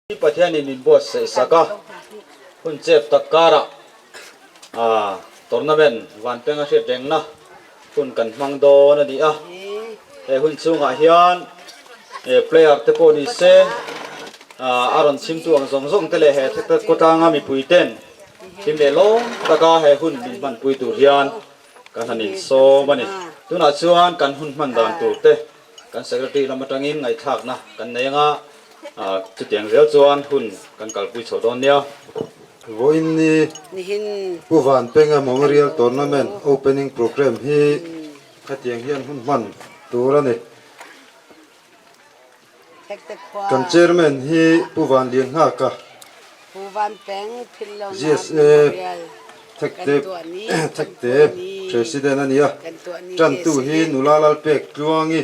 Pathianin min buatsaih sak a, hun chep tak karah tournament Vanpeng a hriat rengna hun kan hmang dawn a ni a. He hun chhungah hian player te pawh ni se, a rawn chhimtu ang zawng zawng te leh he khawtlanga mipui ten thim leh lawm taka he hun min hmanpui tur hian kan han insawm a ni. Tunah chuan kan hun hman dan tur te Kan Secretary lam atangin ngaihthlakna kan nei anga, chutiang zel chuan hun kan kalpui chho dawn nia. Vawiin ni Pu Vanpenga Memorial Tournament Opening Programme hi khatiang hian hun hman tur a ni. Kan Chairman hi Pu Vanlianghaka, GSA Thekte Thekte President a ni a, tantu hi nula Lalpek Tluangi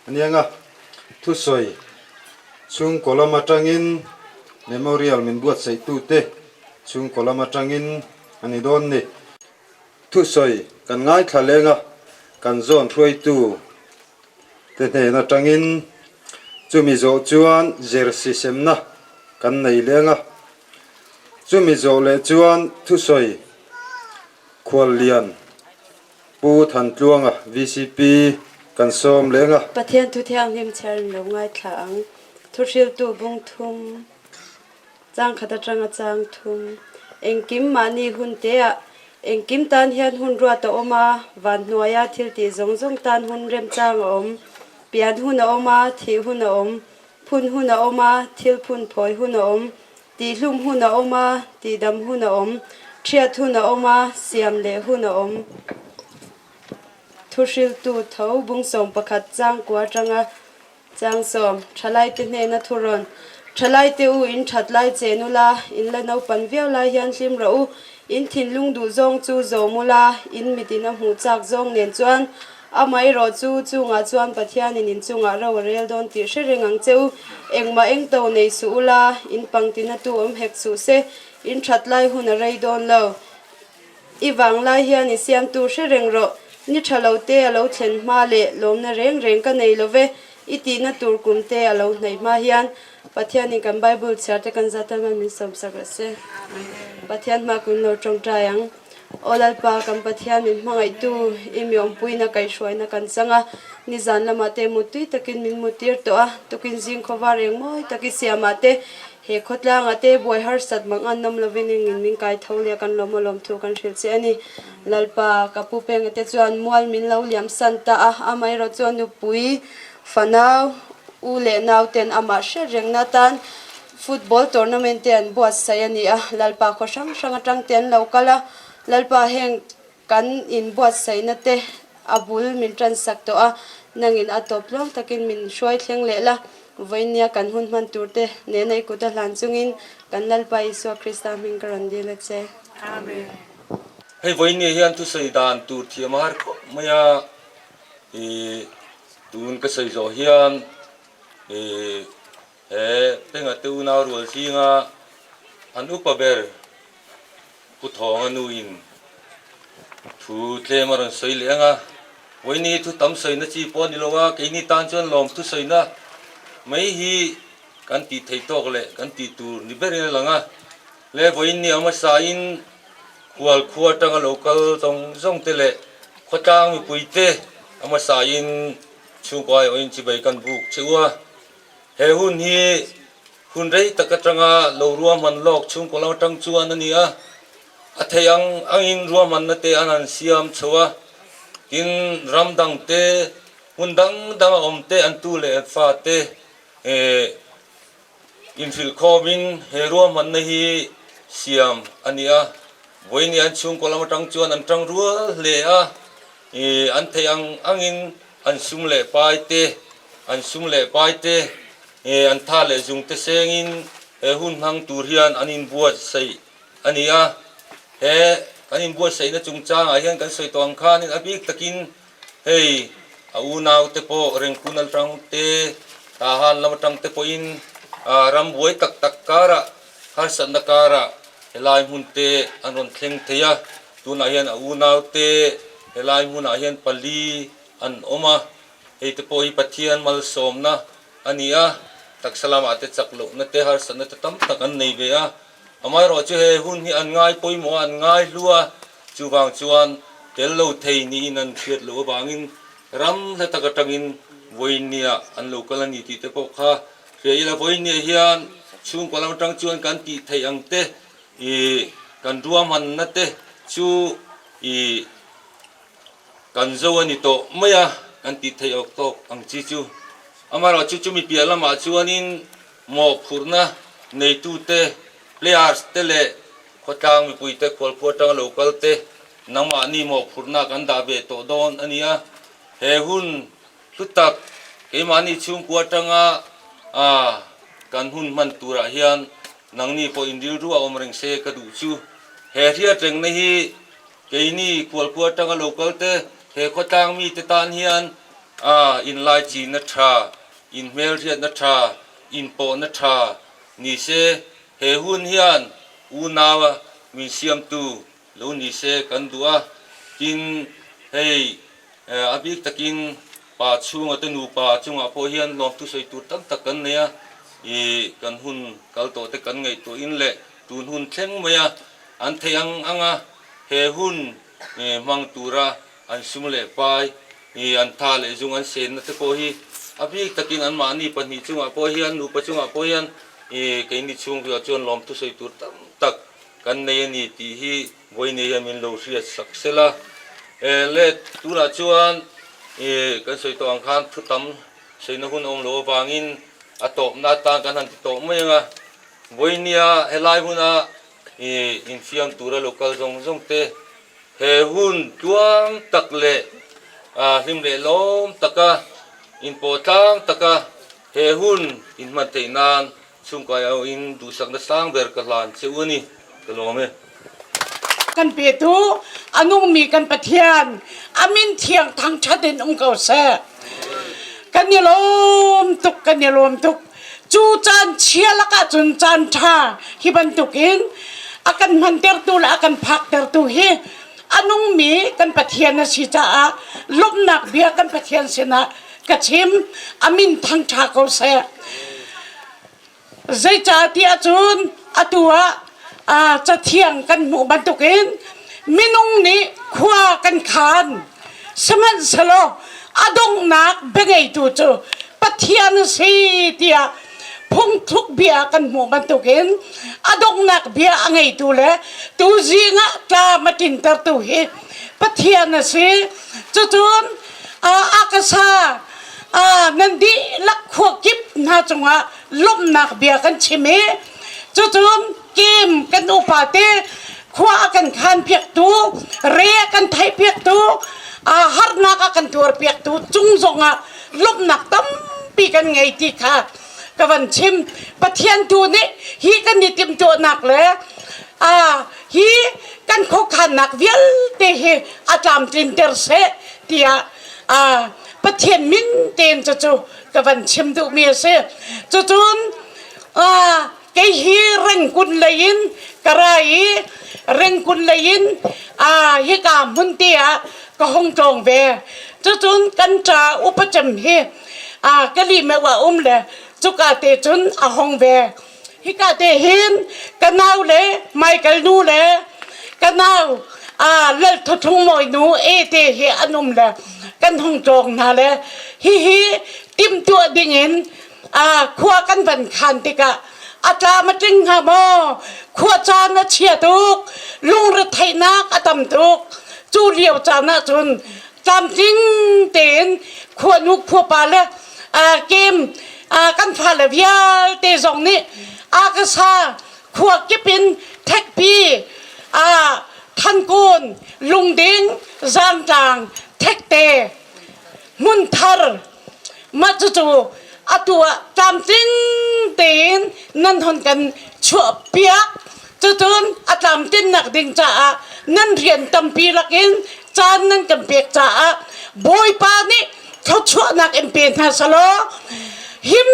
a ni ang a, thusawi chhungkaw lam atangin Memorial min buatsaihtute chhungkaw lam atangin a ni dawn ni. Thusawi kan ngaithla leng a, kan zawn hruaitu te hnen atangin chumi zawh chuan jersey semna kan nei leng a, chumi zawh leh chuan thusawi Khuallian Pu Thantluanga vcp kan sawm leng a. Pathian thu thianghlim chhiar in lo ngaithla ang. Thuhriltu bung thum Changkhat atanga chang thum. Engkim mahni hun teah engkim tan hian hun ruat a awm a, van hnuaia thil tih zawng zawng tan hun remchang a awm. Pian hun a awm a, thih hun a awm. Phun hun a awm a, thil phun phawi hun a awm. Tihhlum hun a awm a, tihdam hun a awm. Thiat hun a awm a, siam leh hun a awm. Thuhriltu tho bung 11 changkua atanga Changsawm, Thalaite hnena thu rawn. Thalaite u, in that lai che nula, in la naupan viau lai hian hlim rawh u. In thinlung duh zawng chu zawm ula, in mit in a hmuh chak zawng nen chuan amaherawh chu chungah chuan Pathianin in chungah ro a rel dawn tih hre reng ang che u. Engmah engto nei suh ula, in pangtina tu awm hek suh se, in that lai hun a rei dawn lo. I vang lai hian i siamtu hre reng rawh. Ni tha lo te a lo thlen hma leh lawmna reng reng ka nei lo ve. I tihna tur kum te a lo hnaih hma hian Pathianin kan Bible chhiar te kan zat a min sawmsak rawh se. Pathian hma kun lo tawngtai ang. Aw Lalpa, kan Pathian min hmangaihtu i mi awmpuina kaihhruaina kan chang a, nizan lamah te muttui takin min muttir tawh a, tukin zing khawvar eng mawi tak i siamah te He khawtlangah te buai harsat mang an awm lovin engin min kai tho leh kan lawm alawm thu kan hrilh che a ni. Lalpa, ka pu Penga te chuan mual min lo liam san ta a, amaherawh chuan nupui, fanau, u leh nau ten amah hriat rengna atan football tournament te an buatsaih a ni a. Lalpa khaw hrang hrang atang te an lo kal a, Lalpa heng Kan inbuatsaihna te a bul min tansak tawh a, nangin a tawp tluang takin min hruai thleng leh la, vawinia kan hun hman tur te nena i kut a hlan chungin kan Lalpa Isua Krista hming ka rawn dil a che. Amen. Hei vawinia hian thusawi dan tur thiam a har khawp mai a, i tun ka sawi zawh hian i he Penga te unau rual zinga an upa ber Pu Thawnga nuin thu tlem a rawn sawi leh ang a, Vawiini hi thu tam sawina chi pawh a ni lo a, keini tan chuan lawm thu sawina mai hi kan tih theih tawk leh kan tih tur ni berin a lang a. Le vawiini a hmasain khual khua atanga lo kal zawng zawng te leh khawtlang mipui te a hmasain chhungkaw aiawhin chibai kan buk che u a, he hun hi Hun rei tak atanga lo ruahman lawk chhungkaw lam atang chuan a ni a, a theih ang angin ruahmanna te an han siam chho a, tin ram dang te, hmun dang dang a awm te an tu leh an fa te inhrilh khawmin he ruahmanna hi siam a ni a. Vawiini an chhungkaw lam atang chuan an tang rual hle a, an theih ang angin an sum leh pai te, an sum leh pai te, Nge an tha leh zung te sengin he hun hmang tur hian an inbuatsaih a ni a. He kan inbuatsaihna chungchangah hian kan sawi tawh ang khanin a bik takin hei a unau te pawh Rengkun atang te, Tahan lam atang te pawhin ram buai tak tak karah harsatna karah helai hmun te an rawn thleng thei a. Tunah hian a unau te helai hmunah hian pali an awm a, hei te pawh hi Pathian malsawmna a ni a. Taksa lamah te chak lohna te harsatna te tam tak an nei ve a, amaherawhchu he hun hi an ngai pawimawh a, an ngai hlu a, chuvang chuan tel lo thei niin an hriat loh avangin ram hla tak atangin vawiinnia an lo kal a ni tih te pawh kha hria ila. Vawiinnia hian chhungkaw lam atang chuan kan tih theih ang te ih kan ruahmanna te chu ih Kan zo a ni tawh mai a, kan tih theih awk tawk ang chi chu. Amaherawhchu chumi piah lamah chuanin mawhphurhna neitute, players te leh khawtlang mipuite khualkhua atanga lo kal te nangmahni mawhphurhna kan dah ve tawh dawn a nia. He hun hlu tak keimahni chhungkua atanga kan hun hman turah hian nangni pawh inrilru a awm reng se ka duh chu. He hriatrengna hi Keini khualkhua atanga lo kal te, he khawtlang mite tan hian a inlaichinna tha, inhmelhriatna tha, inpawhna tha ni se, he hun hian unaua min siamtu lo ni se kan duh a. Tin, hei a bik takin pa chhunga te nupa chungah pawh hian lawmthu sawi tur tam tak kan nei a, ih kan hun kal tawh te kan ngaihtuahin leh tun hun thleng mai a, An theih ang ang a, he hun hmang tura an sum leh pai, an tha leh zung an senna te pawh hi a bik takin anmahni pahnih chungah pawh hian, nupa chungah pawh hian keini chhungriah chuan lawmthu sawi tur tam tak kan nei a ni tih hi vawiin hian min lo hriat sak sel a. Le tunah chuan kan sawi tawh ang khan thu tam sawina hun a awm loh avangin a tawpna atan kan han ti tawh mai ang a, vawiinia helai huna I infiam tura lo kal zawng zawng te he hun tluang tak leh hlim leh lawm taka inpawh tlang taka he hun inhman theih nan chhungkai auhin duhsakna sang ber ka hlan che u a ni, ka lawm e. Kan petu a nungmi kan Pathian a min thiang thangṭhat in um ko seh. Kan i lawm tuk, kan i lawm tuk. Cu caan chia lakah cun caan ṭha hi bantukin a kan hmantertu le a kan phaktertu hi a nungmi kan Pathian a si caah lawmhnak bia kan Pathian sinah ka chim. A min thangṭha ko seh. Zeicahtiah cun atu ah Cathiang kan hmuh bantukin minung nih khua kan khan. Sihmanhsehlaw a donghnak biangeitu cu Pathian a si tiah phungthluk bia kan hmuh bantukin a donghnak bia a ngeitu le tuzing ah tlam a ṭintertu hi Pathian a si. Cucun akasa nan dihlak khua kip hna cungah lawmhnak bia kan chim i cucun kim kan upa te khua a kan khan piaktu re a kan theih piaktu harnak a kan tuar piaktu cung zongah lawmhnak tampi kan ngei ti kha ka van chim. Pathian tu nih hi kan i timhtuahnak le hi kan khuakhannak vialte hi a tlamtlinter seh tiah Pathian min tein cucu ka van chim duhmi a si. Cucun kei hi Rengkun lei in ka ra i Rengkun lei in hika hmun te ah ka hung tlawng ve. Cucun kan ṭa upa cem hi ka limeu ah um le cuka te cun a hong ve. Hika te hin ka nau le Michael nu le ka nau Lal Thuthung Mawi nu e te hi an um le kan hung tlawng hna le hihi timhtuah dingin khua kan van khan tikah a tlam a tling hnga maw? Khua caan a chia tuk, lungretheihnak a tam tuk. Cu lio caan ah cun tlamtling tein khuanu khuapa le kem kan fale vialte zong nih akasa khua kip in thekpi thankun lungding zangtlang thekte hmunthar Mah cucu atu ah tlamtling tein nan hon kan chuahpiak. Cucun a tlamtlinnak ding caah nan rian tampi lakin caan nan kan pek caah Bawipa nih thluachuahnak in pe hna selaw him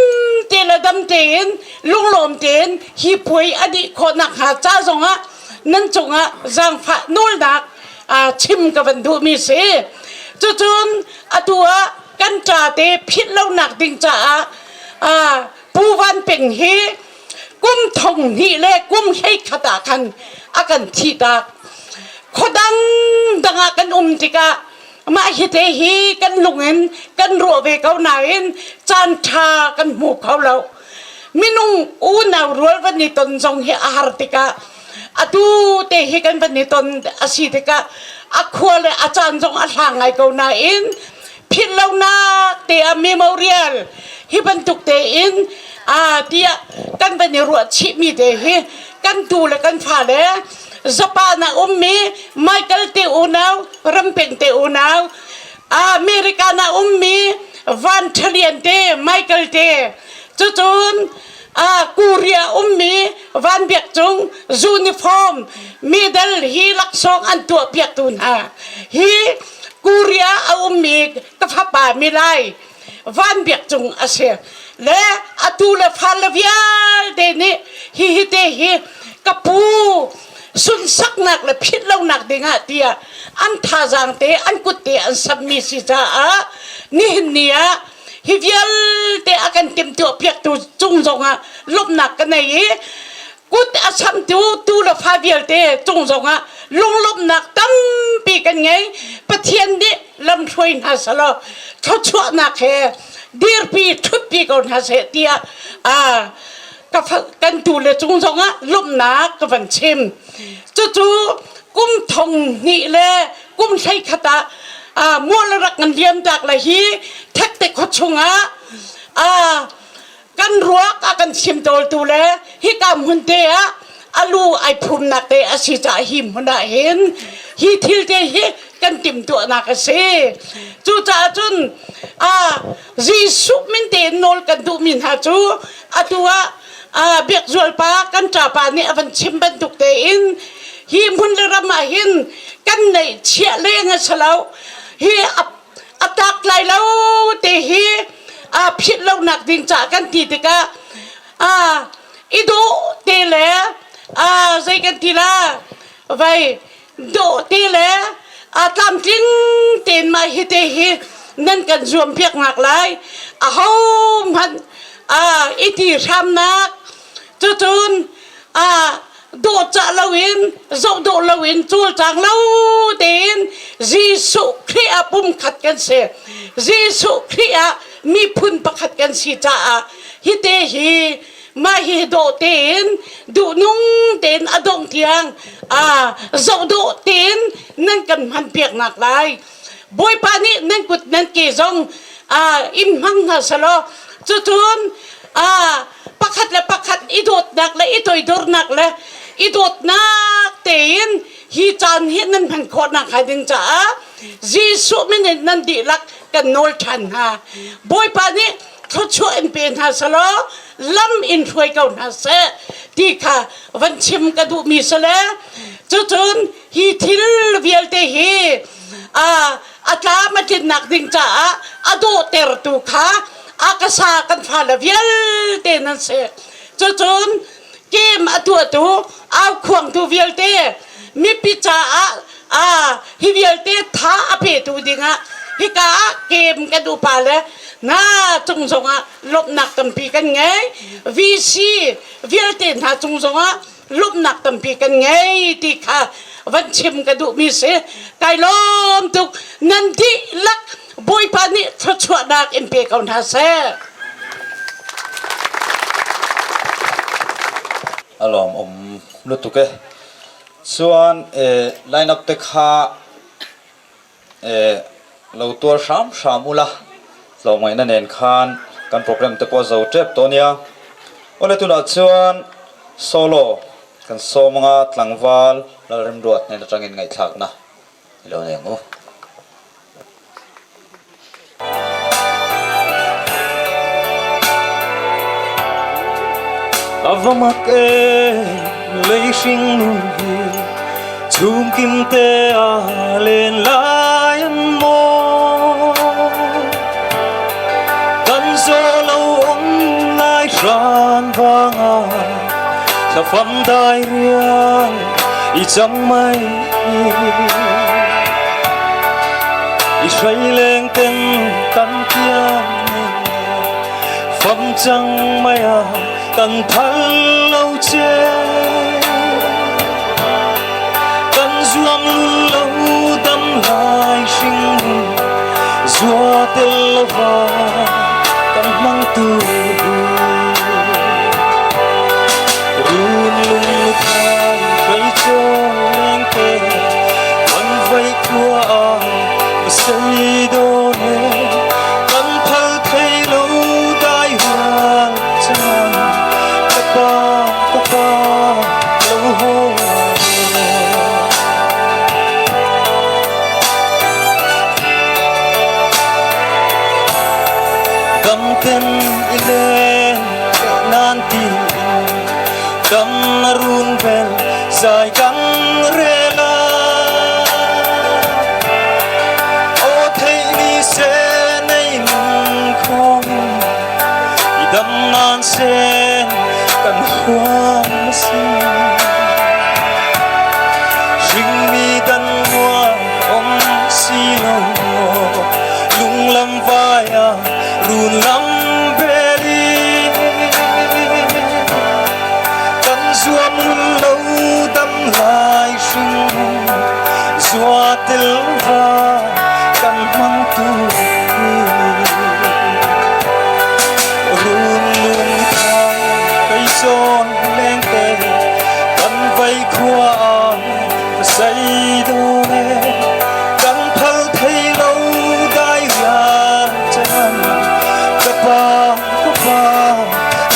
te le dam tein lunglawm tein hi puai a dih khawh nakhnga ca zongah nan cungah zaangfah nawlnak chim ka van duhmi si. Cucun atu ah kan ṭa te philh lonak ding caah Pu. Rampeng hi kum thong hnih le kum 11 ah khan a kan thihtak. Khua dangdang ah kan um tikah mah hi te hi kan lung in kan ruah ve ko nain caan ṭha kan hmu kho lo. Minung unau rual van i ton zong hi a har tikah atu te hi kan van i ton a si tikah a khua le a caan zong a hlang ngai ko nain philhlonak te ah memorial hi bantuk tein a tiah kan van i ruah chihmi te hi kan tu le kan fale Japan ah ummi Michael te unau Rampeng te unau American ah ummi Van Thalian te Michael te cucun Korea ummi Van Biak Cung uniform medal hi laksawng an tuah piaktu hna hi Korea a ummi ka fapa milai Van Biak Cung a si le atu le fale vialte nih hihi te hi ka pu sunsaknak le philhlonak dingah tiah an thazaang te an kut te an sammi si caah nihin ni ah hi vialte a kan timhtuah piaktu cung zongah lawmhnak ka nei i kut a samtu tu le fa vialte cung zongah lunglawmhnak tampi kan ngei. Pathian nih lamhruai hna selaw thluachuahnak he dirpi ṭhutpi ko hna seh tiah kan tu le cung zongah lawmhnak ka van chim. Cucu kum thong hnih le kum 11 ah mual rak ngan liam tak le hi thekte khua chungah kan ruak a kan chimtawltu le hika hmun te ah a lu ai phumnak te a si caah hi hmun ah hin hi thil te hi kan timhtuahnak a si. Cucaah cun Jesuh min tein nawl kan duhmi hna cu atu ah biakzual pa kan ṭapa nih a van chim bantuk tein hi hmun le ram ah hin kan neih chiah leng a si lo. Hi a tlak lai lo te hi a philh lonak ding caah kan ti tikah i dawh te le zei kan ti la vai dawh te le a tlamtling tein mah hi te hi nan kan zuam piak ngak lai. Aho hmanh i ti hramnak cucun dawhcah loin zoh dawh loin cawlcang lo tein Jesuh Khrih ah pumkhat kan si. Jesuh Khrih ah miphun pakhat kan si caah hi te hi mah hi dawh tein duhnung tein a dongh tiang zoh dawh tein nan kan hman piaknak lai. Bawipa nih nan kut nan ke zong in hmang hna selaw cucun pakhat le pakhat i dawtnak le i toidornak le i dawtnak tein hi caan hi nan hman khawhnak hnga ding caah Jesuh min in nan dihlak kan nawl ṭhan hna. Bawipa nih thluachuah in pe hna selaw lam in hruai ko hna seh ti kha van chim ka duhmi si le cucun hi thil vialte hi a tlam a tlinnak ding caah a dawhtertu kha a ka sa kan fale vialte nan si. Cucun kem a tuahtu aukhuangtu vialte mipi caah hi vialte tha a petu dingah hika ah kem kan upa le hna cung zongah lawmhnak tampi kan ngei. VC vialte hna cung zongah lawmhnak tampi kan ngei ti kha van chim ka duhmi si. Kai lawm tuk. Nan dihlak Bawipa nih thluachuahnak in pe ko hna seh. A lawm um lutuk e. Chuan line up te kha Lo tuar hram hram ula, tlawmngaihna nen khan kan program te pawh a zo tep tawh ania. Awle tunah chuan solo kan sawm anga tlangval Lalremruat hnen atangin ngaihthlakna i lo nei ang u. A va mak em lei hring nun hi chhum kim te a len lai an maw kan zo lo awm lai hran vanga thlafam dai rial i chang mai i hrai leng ten kan kiang. Fam chang mai a kan phal lo che. Kan zuam lul lo dam lai hring nun zua tel lova kan hmang tur hi. Run lung lu than kei chaw leng te kan vaih khua a ka sei dawn e. Kan phal thei lo dai hual chuan ka pa ka pa lo haw rawh. Dam ten i len leh nan tiin dam a run vel zai kan rel a. Aw theih ni se nei lung khawngin i dam nan sen kan huam a si. Hringmi dan mual awm si lo maw lung lam vaia run lam belin kan zuam lul lo dam lai hring zua tel va kan hmang tur hi. Run lung thang kei zawn leng te kan vei khua ah ka sei dawn e. Kan phal thei lo dai rian chan ka pa ka pa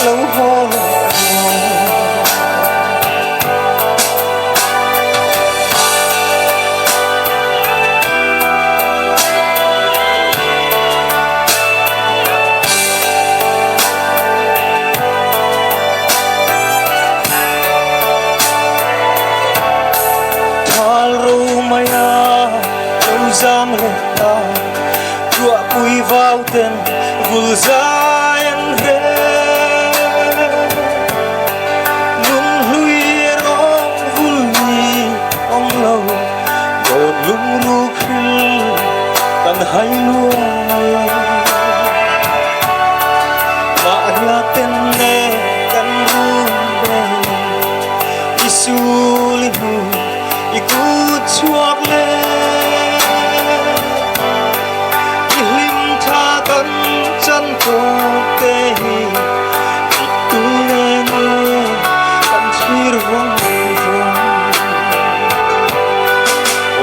lo haw rawh. Thal ro mai a lo zam leh ta, ruahpui vau ten vul zai an hreh. Lunghlui erawh vul ni awm lo, dawt lungruk hril kan hai luai. Mahria ten ne kan run bel, i sul i hmu i kut chhuak le. I hlim tha kan chan tawk te hi mittu nen e kan thlir vawng vawng.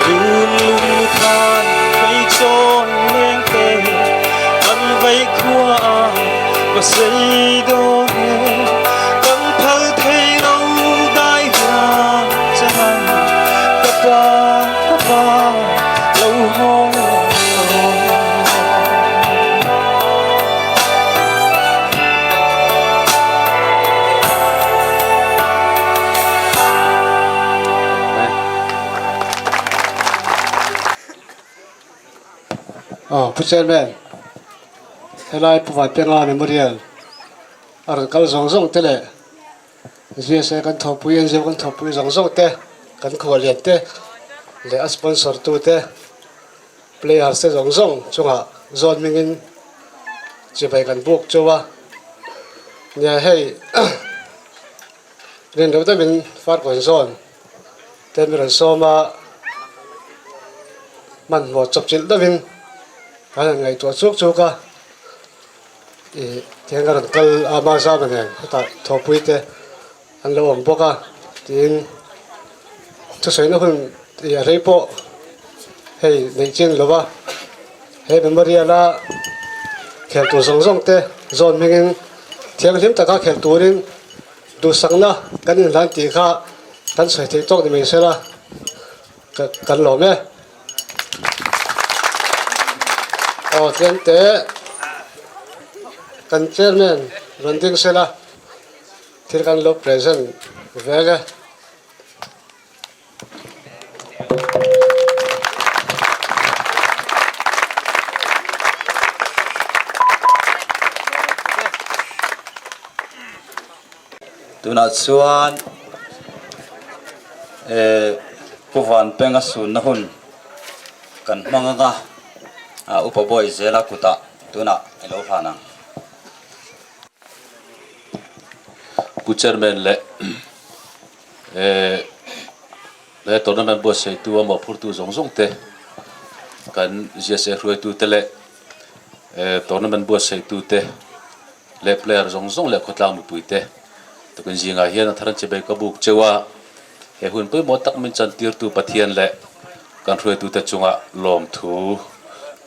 Run lung lu than kei chawn leng te kan vei khua a ka sei dawn e. Kan phal thei lo dai hian chan ka pa ka pa lo haw rawh. Aw Pu Chairman, helai Pu Vanpenga Memorial a rawn kal zawng zawng te leh GSA kan thawhpui, NGO kan thawhpui zawng zawng te, kan khuallian te leh a sponsor tu te, players te zawng zawng chungah zawn hmingin chibai kan buk chu a. Nia hei rinreuh deuhin Farkawn zawn te mi rawn sawm a, hmanhmawh chawpchilh deuhin kan han ngaihtuah chuk chuk a. Ih tiang a rawn kal a Mazama nen hetah thawhpui te an lo awm bawk a tiin thusawina hun ih a rei pawh hei neih chin lo va he memorial a khel tur zawng zawng te zawn hmingin thianghlim taka khel turin duhsakna kan inhlan tih kha kan sawi theih tawk ni mai sela kan lawm e. Aw tlem te kan chairman rawn ding sela thil kan lo present vek e. Tunah chuan eh Pu Vanpenga sunna hun kan hmang anga a upa bawi zela kutah tunah i lo hlan ang. Pu Chairman leh he tournament buatsaihtu a mawhphurtu zawng zawng te kan GSA hruaitu te leh tournament buatsaihtu te leh player zawng zawng leh khawtlang mipui te tukin zingah hian a thar an chibei ka buk cheu a, he hun pawimawh tak min chantirtu Pathian leh kan hruaitute chungah lawmthu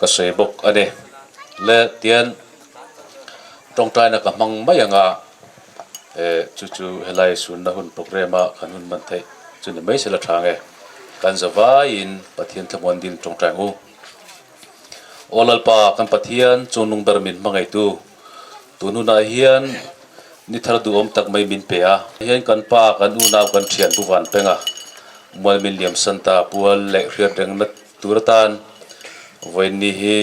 ka sawi bawk a ni. Le tian tawngtaina ka hmang mai ang a, chu chu helai sunna hun programme a kan hun hman theih chu ni mai sela tha nge. Kan zavaiin Pathian thlamuan dil tawngtai ang u. Aw Lalpa kan Pathian chungnung ber min hmangaitu tun hunah hian ni thar duhawm tak mai min pe a. Hian kan pa kan unau kan thian Pu Vanpenga mual min liam san ta pual leh hriat rengna tur atan vawiin hi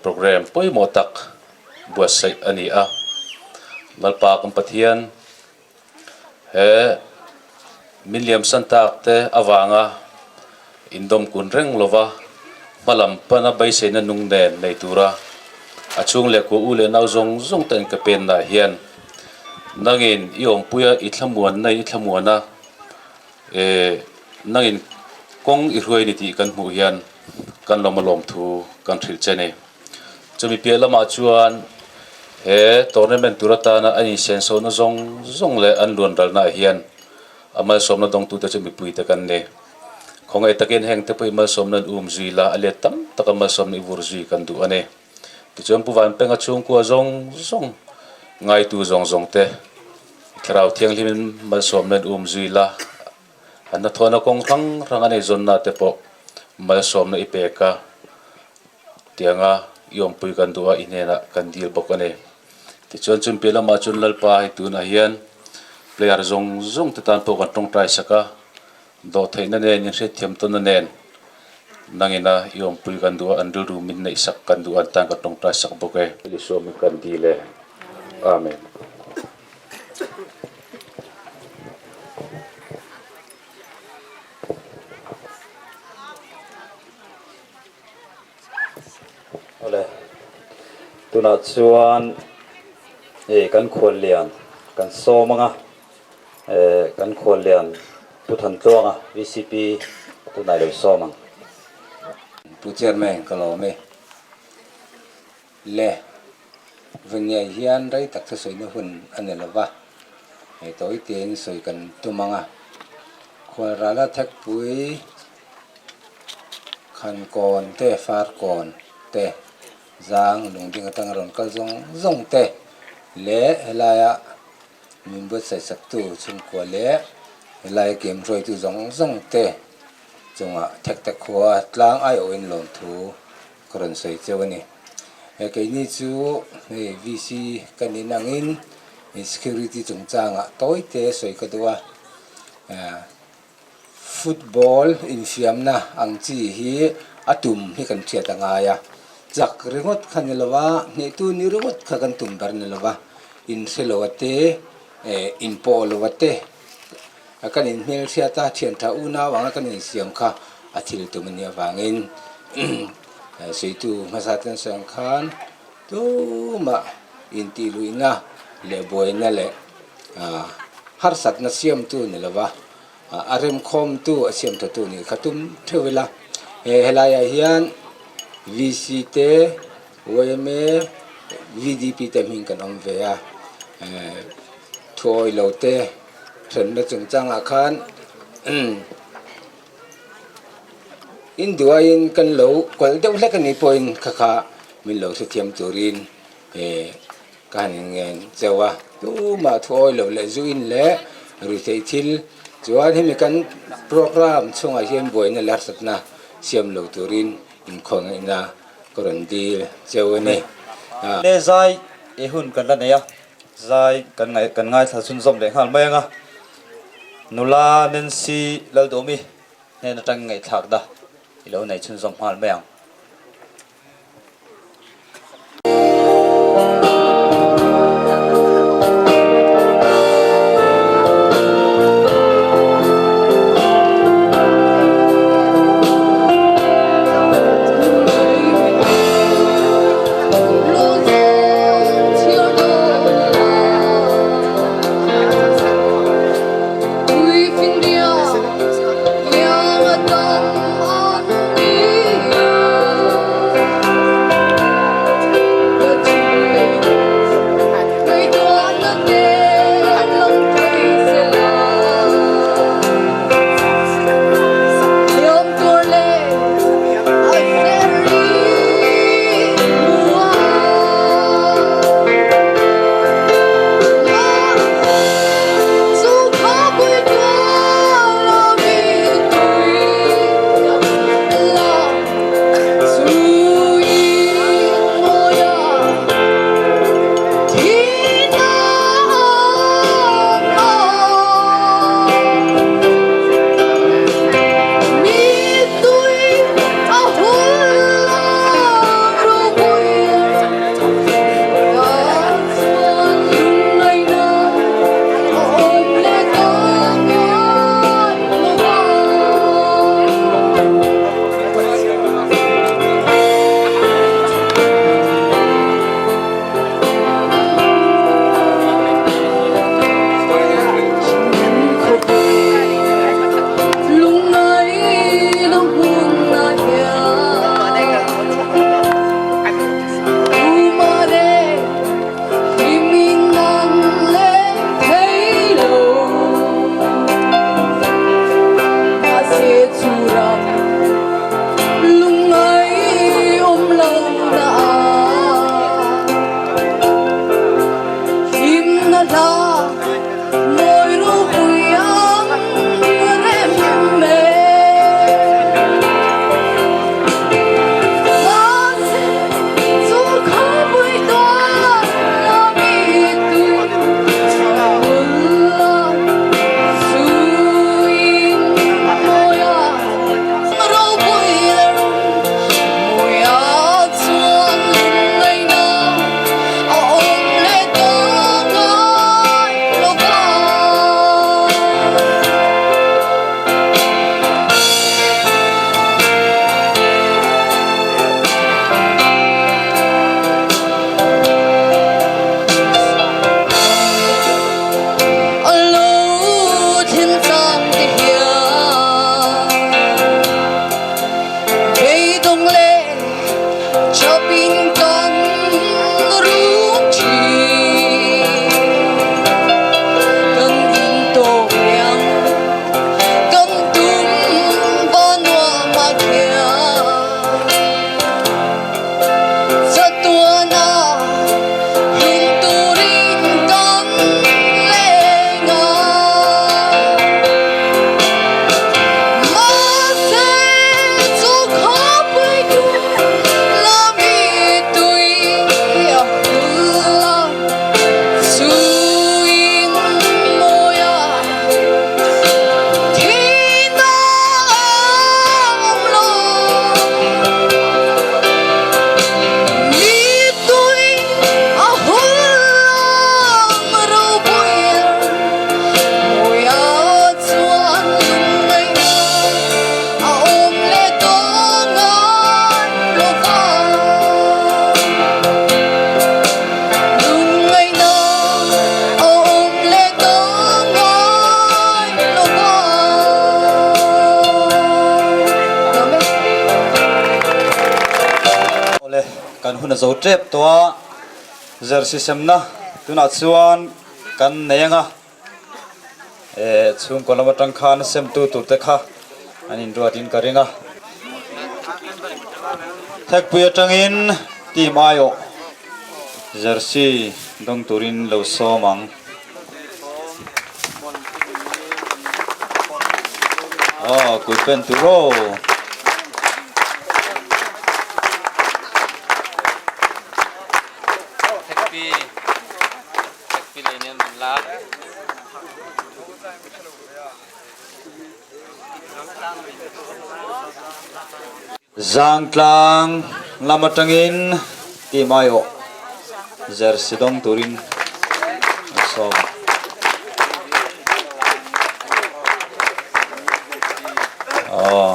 Programme pawimawh tak buatsaih a ni a. Lalpa kan Pathian he min liamsan tak te avanga indawm kun reng lova hmalam pana beiseina nung nen nei tura a chhung leh kua u leh nau zawng zawng te an ka pennaah hian nangin i awmpuia i thlamuanna i thlamuana nangin kawng i hruai ni tih kan hmuh hian kan lawm a lawm thu kan hrilh che ni. Chumi piah lamah chuan he tournament tur atana an insensohna zawng zawng leh an luan ralnaah hian a malsawmna dawngtute chu mipuite kan ni. Khawngaih takin heng te pawhin malsawmna an um zui la, a let tam taka malsawmna i vur zui kan duh a ni. Tichuan Pu Vanpenga chhungkua zawng zawng ngaitu zawng zawng te Thlarau Thianghlimin malsawmna an um zui la, An hnathawhna kawng hrang hrang a nei zawnna te pawh malsawmna i pek a, tianga i awmpui kan duh a, i hnenah kan dil bawk a ni. Tichuan chumi piah lamah chuan Lalpa hei tunah hian player zawng zawng te tan pawh kan tawngtai sak a, dawhtheihna nen inhriatthiam tawnna nen nangina i awmpui kan duh a, an rilru min neih sak kan duh a, an tan kan tawngtai sak bawk e. Isua min kan dil e. Amen. Awle, tunah chuan eh kan khuallian kan sawm anga eh kan khuallian Pu Thantluanga VCP tunah i lo sawm ang. Pu Chairman ka lawm e. Le, Vunniai hian rei tak thusawina hun a ni lo va, hei tawi tein sawi kan tum ang a. Khualrala thekpui Khankawn te, Farkawn te, Zang lungding atanga rawn kal zawng zawng te leh helaia min buatsaih saktu chhungkua leh helaia kem hruaitu zawng zawng te chungah thekte khua tlang aiawhin lawmthu Ka rawn sawi cheu a ni. He keini chu hei VC ka nih nangin security chungchangah tawi te sawi ka duh a. Football infiamna ang chi hi a tum hi kan hriat a ngai a. Chak ringawt kha ni lova, hnehtu ni ringawt kha kan tum ber ni lova, inhre lo a te, inpawh lo a te, Kan inhmelhriat a, thiantha unau anga kan insiam kha a thil tum a nih avangin suitu hmasa ten sawi ang khan tumah intihluihna leh buaina leh harsatna siamtu ni lova a remkhawmtu a siamthatu nih kha tum theuh ila. Helaiah hian VC te, yma, VDP te hming kan awm ve a, thuawi lo te. Hremna chungchangah khan induaiin kan lo kawlh deuh hlek a nih pawhin kha kha min lo hrethiam turin ka han inngen cheu a. Tumah thu awi lo leh zuin leh ruihtheih thil chuan hemi kan programme chhungah hian buaina leh harsatna siam lo turin inkhawngaihna ka rawn dil cheu a ni. Le zai i hun kan la nei a. Zai kan ngaih kan ngaithla chhunzawm leh nghal mai ang a, nula Nancy Lalduhmi hnen atangin ngaihthlak da i lo nei chhunzawm nghal mai ang. hla mawi ropui ang rem e. Mahse chu khawpui tual a mi tui hul a suin mawi a ropui ram mawi a chuan lungngaihna a awm leh ta ngai lo va. A lo thlen chang te hian beidawng leh chapin kan rum thin. Kan intawk riang kan tum va nuam a khian chatuana hlim turin kan leng a. Mahse chu khawpui tu la mi tui a hul a, chuin mawi a thihna a awm lo. Mi tui a hul ang ropui mawi a chuan lungngaihna a awm leh tawh ngai lo va. Lungngaihna a awm leh tawh ngai lo va. Amen. Awle, kan hun a zo tep tawh a, jersey semna tunah chuan kan nei ang a, eh chhungkaw lam atang khan semtu tur te kha an inruatin ka ring a. Thekpui atangin team aiawh jersey dawng turin lo sawm ang. Aw kut pen tur aw. Thekpi Thekpi lei nih an van lak. Zangtlang lam atangin team aiawh jersey dawng turin an sawm a. Aw.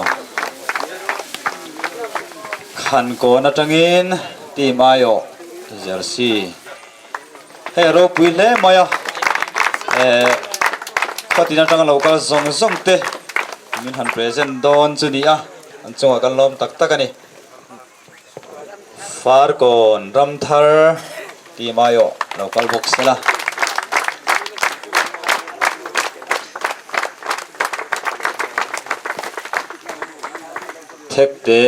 Khankawn atangin team aiawh jersey Hei a ropui hle mai a, eh khatin atanga lo kal zawng zawng te min han present dawn chu ni a, an chungah kan lawm tak tak a ni. Farkawn Ramthar tih mai aw lo kal bawk se la. Thekte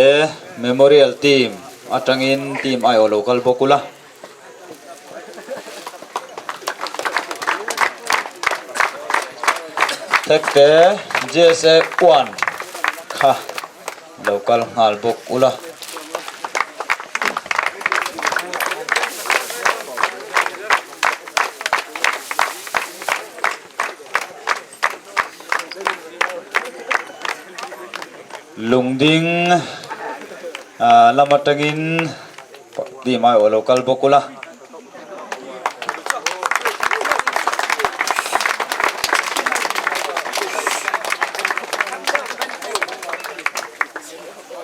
Memorial Team atangin team aiawh lo kal bawk ula. Thekte GSA 1 kha lo kal nghal bawk ula. Lungding lam atangin team aiawh lo kal bawk ula.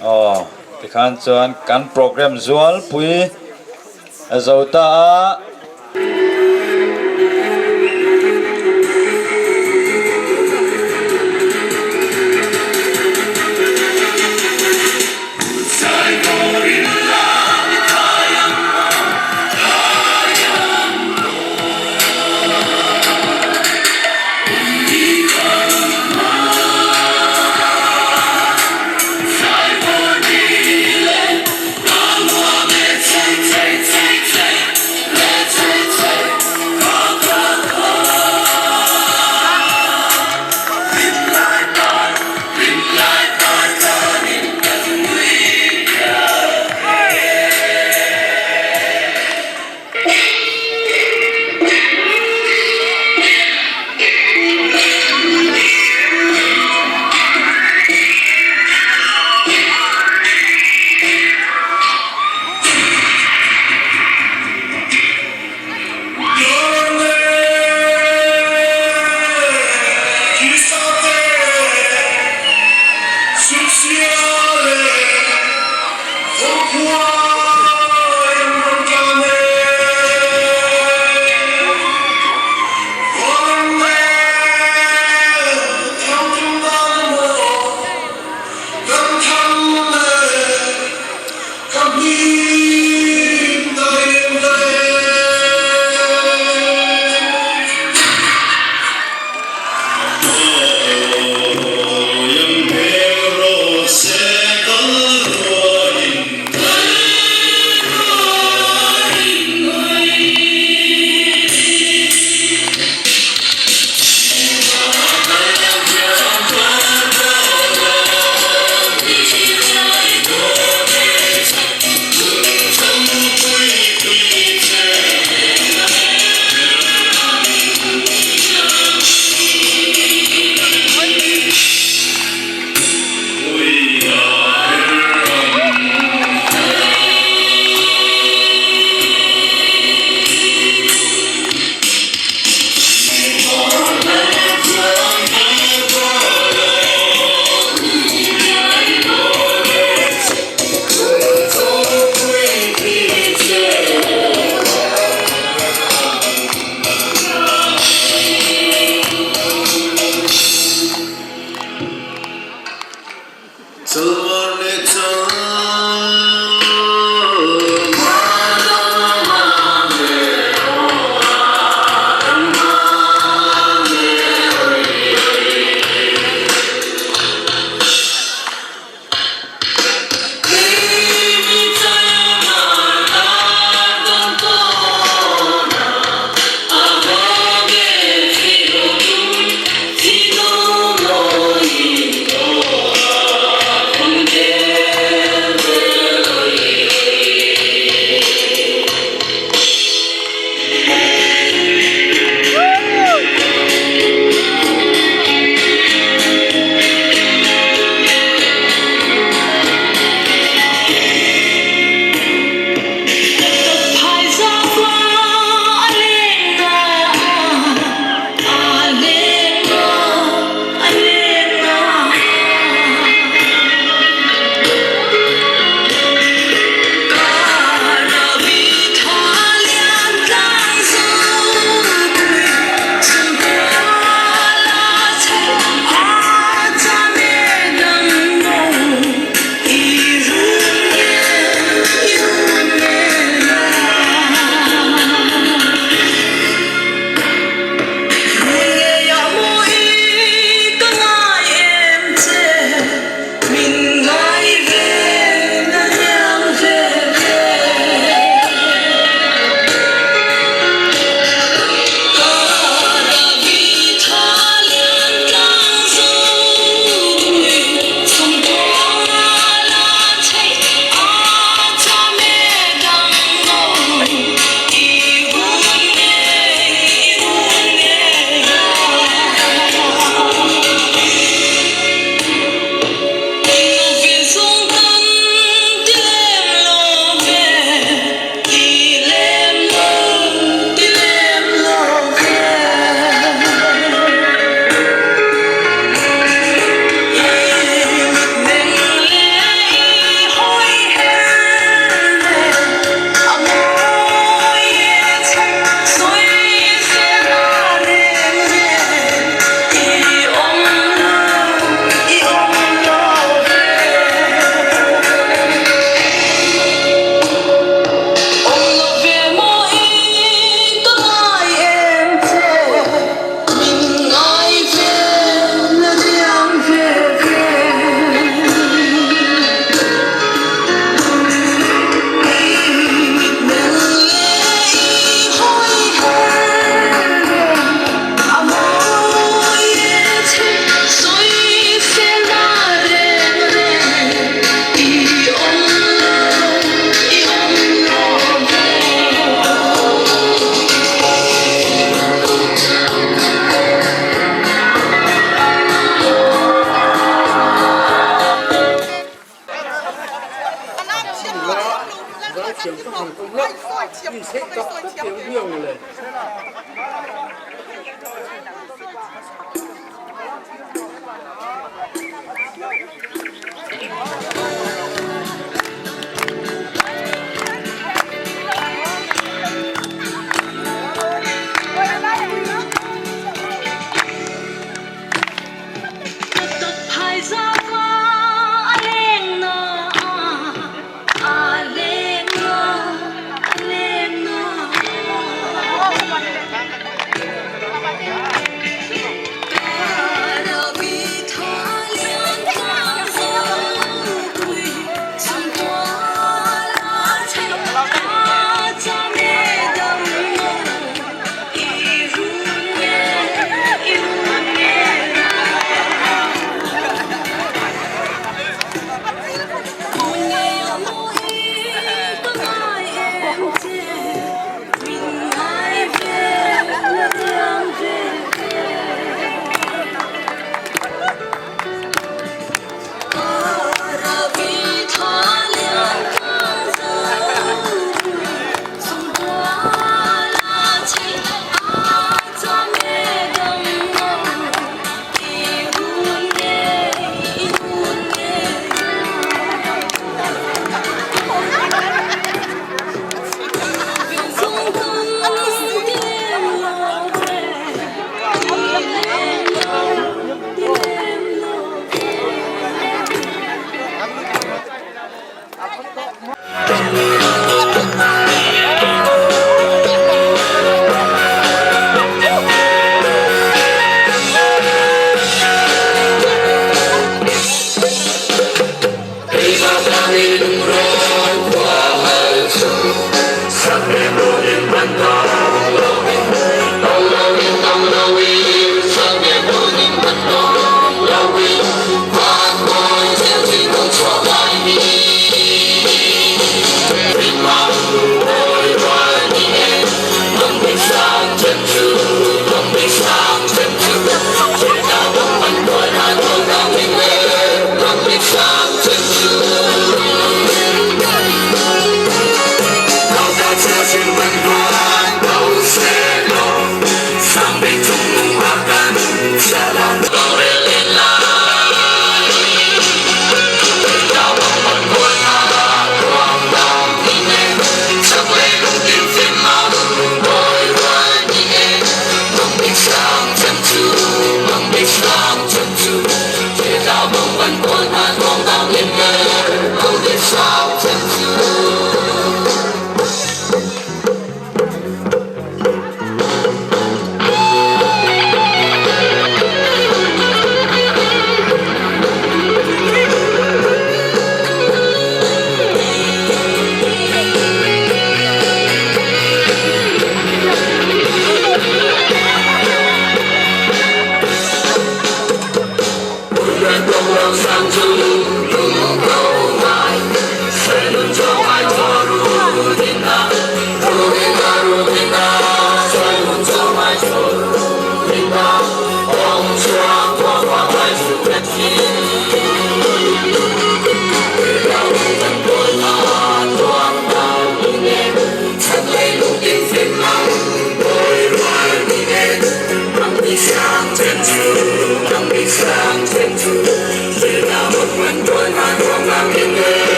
Aw tikhan chuan kan program zualpui a zo ta a.